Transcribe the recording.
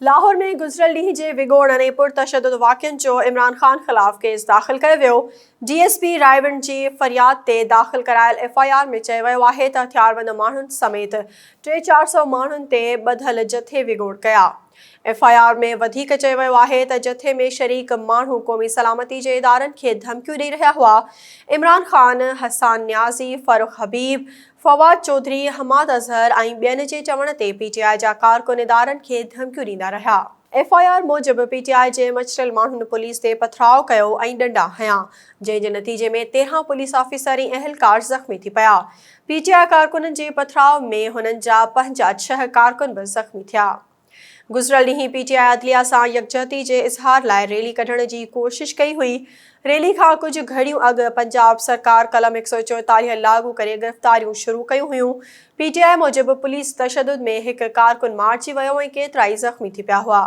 لاهور ۾ گذريل ڏينهن جي وڳوڙن ۽ پرتشدد واقعن جو عمران خان خلاف ڪيس داخل ڪيو ويو. ڊي ايس پي رائيونڊ جي فرياد تي داخل ڪرايل ايف I R ۾ چيو ويو آهي ته هٿياربند ماڻهن سميت ٽي 400 ماڻهن تي ٻڌل جٿي وڳوڙ ڪيا. ايف I R ۾ وڌيڪ چيو ويو آهي ته جٿي ۾ شريڪ ماڻهو قومي سلامتي جي ادارن کي ڌمڪيون ڏئي رهيا هئا. عمران خان، حسان نيازي، فرخ حبيب، فواد چوڌري، حماد اظهر ۽ ٻين جي چوڻ تي پي ٽي آء جا ڪارڪن ادارن کي ڌمڪيون ڏيندا رهيا. ايف I R موجب پي ٽي آء جي مڇريل ماڻهن پوليس تي پٿراء ڪيو ۽ ڏنڊا هنيا، جنهن جي نتيجي ۾ 13 پوليس آفيسر ۽ اهلڪار زخمي ٿي پيا. پي ٽي آء ڪارڪنن جي پٿراء ۾ هنن جا پنهنجا ڇهه ڪارڪن به زخمي ٿيا. گذريل ڏينهن پي ٽي آء عدليه سان يڪجهتي جي اظهار لاء ريلي ڪڍڻ جي ڪوشش ڪئي هئي. ريلي کان ڪجهه گهڙيون اڳ پنجاب سرڪار قلم 144 لاڳو ڪري گرفتاريون شروع ڪيون هيون. پي ٽي آء موجب پوليس تشدد ۾ هڪ ڪارڪن مارجي ويو ۽ ڪيترائي زخمي ٿي پيا هئا.